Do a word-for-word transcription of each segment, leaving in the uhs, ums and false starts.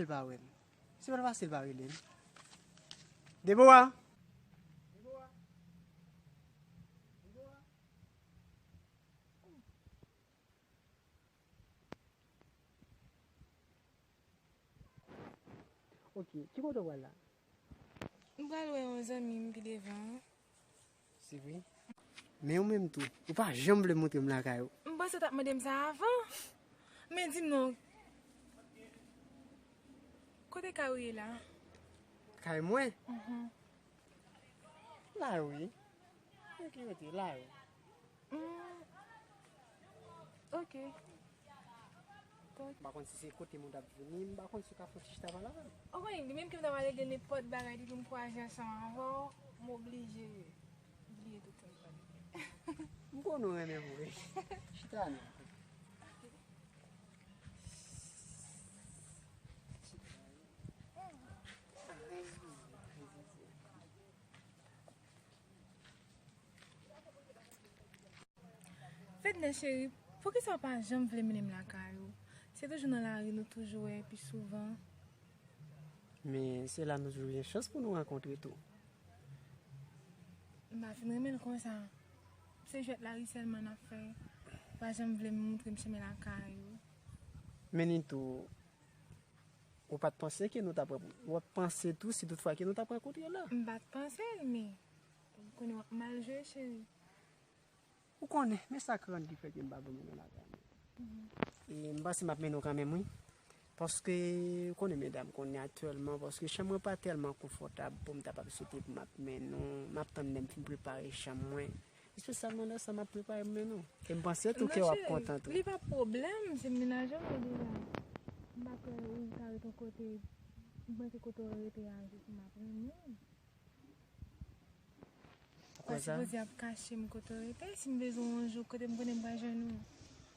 L pa wè m. Si pa l pase, l pa rele m. Debora! Ok, ki kote w pral la? M pral wè yon zanmi m pi devan. Se vre? Men ou menm tou, ou pa janm vle montre m lakay ou. M panse w t ap mande m sa avan. Men di m non. Kote kay ou ye la? Kay mwen? Mhm. La wi. Nan ki kote? La wi. Mm. Ok. M pa konn si se kote moun t ap vini, m pa konn si w ka fè yon ti chita pale avè m. Ou konnen, li menm ke m ta pale de nenpòt bagay depi m kwaze ansanm avè w, m oblije bliye tout sa m pale. M konnen w renmen m vre. Chita non. Fedna cheri, poukisa w pa janm vle mennen m lakay ou? Se toujou nan lari nou toujou wè pi souvan. Men se la nou toujou gen chans pou nou rankontre tou. M pa fin renmen l konsa. Se jwèt lari sèlman n ap fè. Ou pa janm vle montre m chemen lakay ou. Men Nitou, ou pa t panse ke nou t ap, w ap panse tou si toutfwa ke nou t ap rankontre la? M pa t panse l, men ou konnen w ap mal jwe, cheri. Ou konnen, men sa k rann ki fè ke m pa vle mennen w lakay mwen. Mhm. E m panse m ap mennen w kanmenm, wi. Paske, ou konnen, medam, konnen aktyèlman, paske chanm mwen pa tèlman konfòtab pou m ta p ap site pou m ap mennen w. M ap tann lè m fin prepare chanm mwen. Espesyalman lè sa m ap prepare m mennen w. E m panse tou ke w ap kontan tou. Li pa pwoblèm, se menaje m ye deja. M pa kwè ou ta ret yon kote, m panse kote w rete a, se pou m ap renmen w. Ou pa sipoze ap kache m kote w rete. Si m bezwen w yon jou, kote m konnen m pral jwenn ou?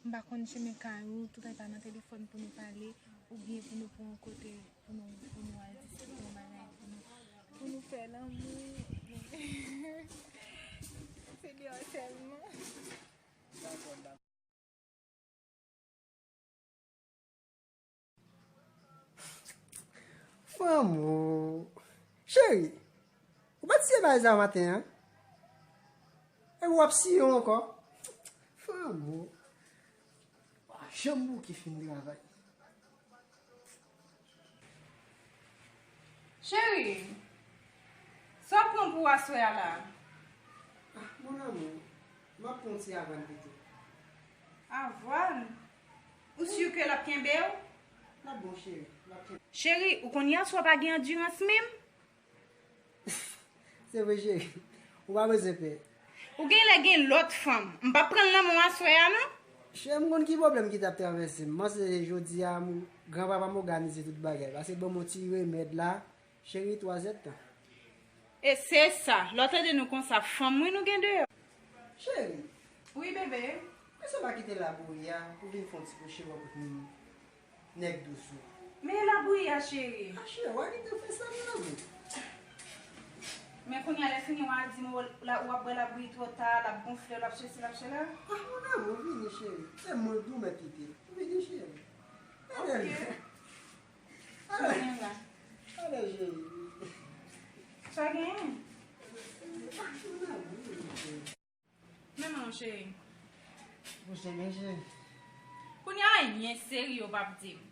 M pa konn chemen kay ou, tout tan e pa nan telefòn pou nou pale, oubyen pou nou pran yon kote, pou nou, pou nou al diskite yon bagay, pou nou, pou nou fè lanmou. Se deyò sèlman. Fanm ou. Cheri, ou pa t siye bagay sa maten an? E w ap siye yo ankò? Fanm ou. Pa janm bouke fin travay. Cheri, sa w pran pou aswè a la? Ah, mon amour, m ap pran yon ti avwàn pito. Avwàn? Ou si ke l ap kenbe w? L ap bon, cheri, l ap kenbe. Cheri, ou konn yèswa w pa gen andirans menm? Se vre, cheri. Ou pa bezwen pè. Ou genlè gen lòt fanm. M p ap pran l nan men w aswè a, non. Cheri, m konn ki pwoblèm ki t ap travèse m. M panse jodi a, m, granpapa m òganize tout bagay. Pase ban m yon ti remèd la. Cheri, twa zèdtan. E se sa. Lè w tande nou konsa, fanm wi nou gen deyò. Cheri. Wi, bebe. Èske w pa kite labouyi a pou vin fè yon ti kouche bò kote m? Nèg dous ou. Men labouyi a, cheri. Ah, cheri, w a kite fè sa, mon amour. Men kounye a, lè fini, w a di m, w, la, w ap bwè labouyi twò ta, l ap gonfle w, l ap sesi, l ap sela. Ah, mon amour, vini, cheri. Se mwen ki ou mèt kite. Vini, cheri. Ok. Ale. Sa gen la? Ale, cheri. Sa gen? Ah, mon amour, vini, cheri. Men non, cheri. Bouche men, cheri. Kounye a, anyen serye w p ap di m.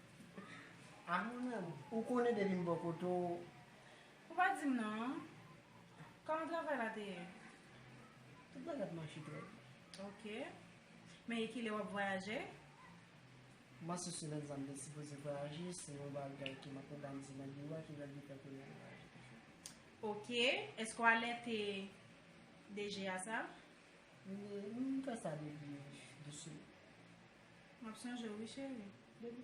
Ah, mon amour, ou konnen depi m bò kote w. Ou pa di m non. Kòman travay la te ye? Tout bagay ap mache trè byen. Ok. Men e kilè w ap vwayaje? M panse semèn sa m te sipoze vwayaje, se yon bagay ke m ap òganize nan biwo a ki pral gen tan pou nou vwayaje toujou. Ok. Èske w alète D G a sa? M, m fè sa depi de semèn. M ap sonje w wi, cheri. Depi.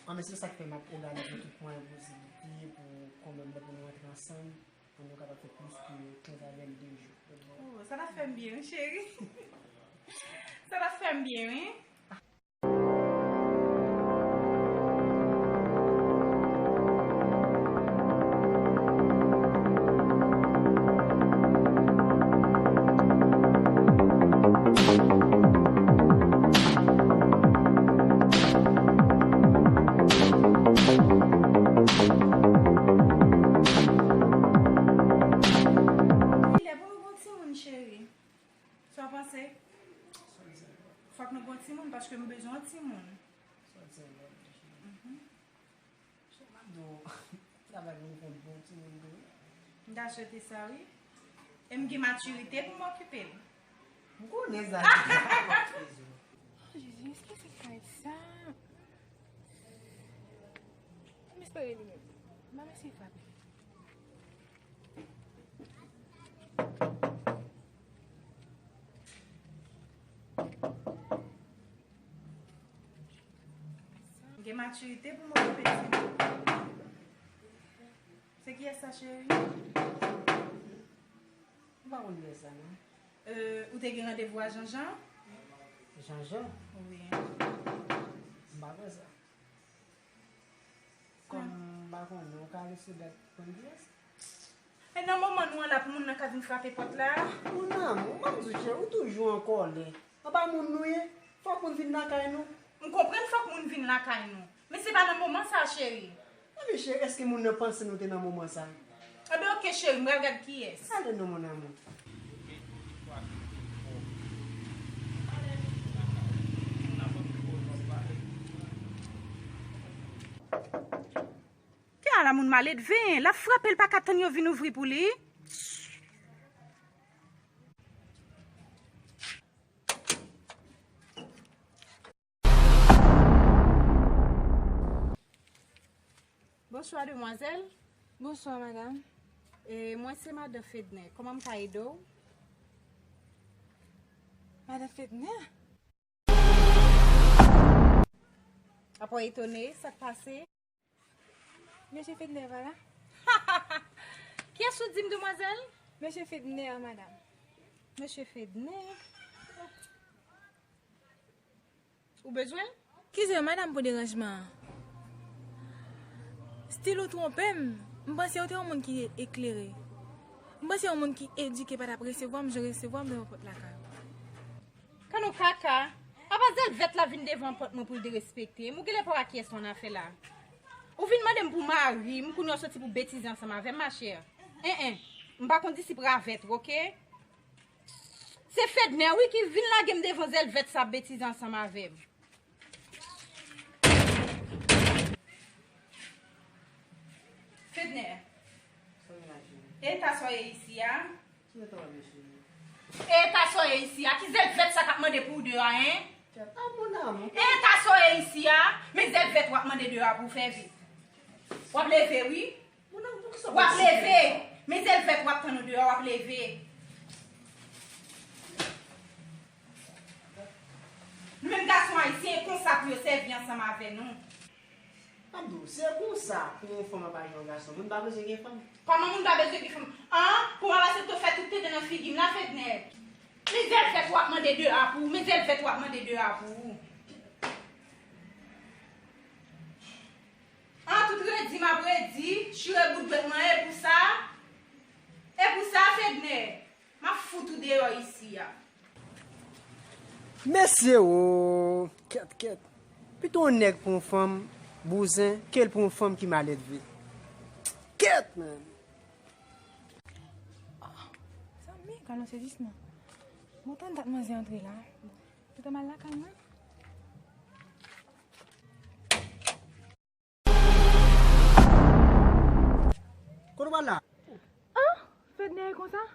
Anben, se sa k fè m ap òganize tout mwayen posiblite pou kanmenm lè pou nou rantre ansanm, pou nou kapab fè plis ke kenz a vennde jou. Oh, sa t ap fè m byen, wi, cheri. Sa t ap fè m byen, wi. Timoun. Sòti anlè, cheri. Mhm. Cheri, m ap di w, travay pou nou fè bon timoun tou wi. M ta swete sa wi. E m gen matirite pou m okipe l. M konnen sa deja. Oh, Jezi, èske se kay sa? M espere li menm. M ap eseye frape. M gen matirite pou m okipe timoun. Se kiyès sa, cheri? M pa konn kiyès sa, non. Euh, ou te gen randevou a Janjan? Janjan? Wi. M pa kwè sa. Kòm m pa konnen, ou ka lese dat pou m di sa. E nan moman nou an la pou moun nan ka vin frape pòt la? Mon amour, ban m di w, cheri, ou toujou an kòlè. Anba moun nou ye, fòk moun vin lakay nou. M konprann fòk moun vin lakay nou. Men se pa nan moman sa, cheri. Ebyen, cheri, èske moun nan panse nou te nan moman sa? Ebyen, oke, cheri, m pral gad kiyès. Ale non, mon amour. Ke ala moun maledven, l ap frape, l pa ka tann yo vin ouvri pou li. Bonswa, demwazèl. Bonswa, madanm. E, mwen se madan Fednè. Kòman m ka ede w? Madan Fednè? Apa w etone, sa k pase? Mesye Fednè pa la? Kiyès ou di m, demwazèl? Mesye Fednè, madanm. Mesye Fednè? Ou bezwen l? Eskize m, madanm, pou deranjman an. Stil ou twonpe m. M panse ou te yon moun ki eklere. M panse yon moun ki edike pa t ap resevwa m jan w resevwa m devan pòt lakay ou. Kanno kaka. Apa zèl vèt la vin devan pòt mwen pou l derespekte m? Ou genlè pa wè kiyès ou annafè la. Ou vin mande m pou mari m, kounye a w soti pou betize ansanm avè m, machè. En en. M pa konn disip ravèt, oke? Se Fednè, wi, ki vin lage m devan zèl vèt sa ap betize ansanm avè m. Fednè. Sa w ye la, cheri? Eta sa w ye isi a? Ki eta w ye, cheri? Eta sa w ye isi a? Ki zèl vèt sa k ap mande pou w deyò a, en? Kèt, a, mon amour. Eta sa w ye isi a? Men zèl vèt w ap mande deyò a pou w fè vit. W ap leve, wi. Mon amour, poukisa w ap leve? Men zèl vèt w ap tann ou deyò, w ap leve. Nou menm gason ayisyen, e konsa pou yo sèvi ansanm avè nou. M ap di w, se konsa pou yon fanm ap aji yon gason. Moun pa bezwen gen fanm. Kòman moun pa bezwen gen fanm? An, pou m ap aksepte w fè tout tenten nan figi m la, Fednè. Men zèl vèt w ap mande deyò a pou ou, men zèl vèt w ap mande deyò a pou ou. An, tout redi m ap redi, chire bout dwèt mwen, e pou sa? E pou sa, Fednè? M ap fout ou deyò isi a. Mesye o, kèt, kèt. Pito yon nèg pran yon fanm bouzen ke l pran yon fanm ki maledve. Kèt, man. Ah, zanmi, gade yon sezisman. Bon, tann dat manzè antre la. Bon, li t al lakay mwen. Kote w pral la? Ah, Fednè e konsa?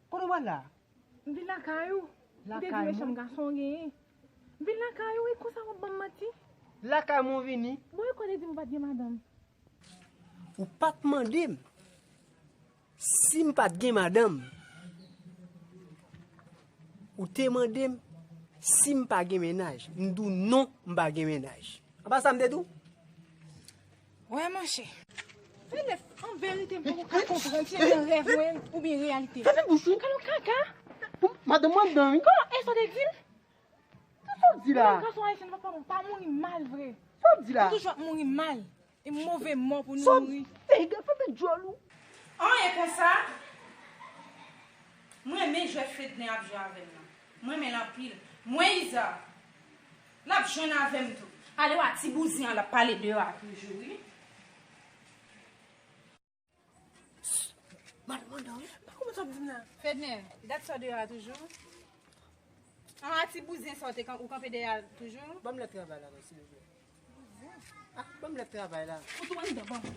Kote w pral la? M vin lakay ou. Ou te di mechan gason w genyen. M vin lakay ou, e konsa w ap ban m manti? Lakay mwen w vini? Bon, e kò w te di m ou pa t gen madanm? Ou pa t mande m si m pa t gen madanm. Ou te mande m si m pa gen mennaj. M di w non, m pa gen mennaj. Apa sa m te di w? Wè, monchè. Fednè, an verite, m poko ka konprann si se nan rèv mwen oubyen reyalite. Fèmen bouch ou. Kalo kaka. Madanm mwen anndan, wi. Kòman e sa w te di m? Sa w di la? Gason ayisyen pa, pa mouri mal vre. Sa w di la? Nou toujou ap mouri mal. E move mò pou nou mouri. Fèmen djòl ou. An, e konsa? Mwen renmen jwèt Fednè ap jwe avè m nan. Mwen renmen l anpil. Mwen Iza. L ap jwenn avè m tou. Ale wè ti bouzen an l ap pale deyò a toujou, wi. Madanm anndan, wi. Pa kòmanse ap di m la. Fednè, dat sa deyò a toujou? Ah, ti bouzen sa w te kan-, ou kanpe dèyè a toujou? Ban m lèt travay la, non, silvouplè. Ah, ban m lèt travay la. Ou tou anndan, ban m.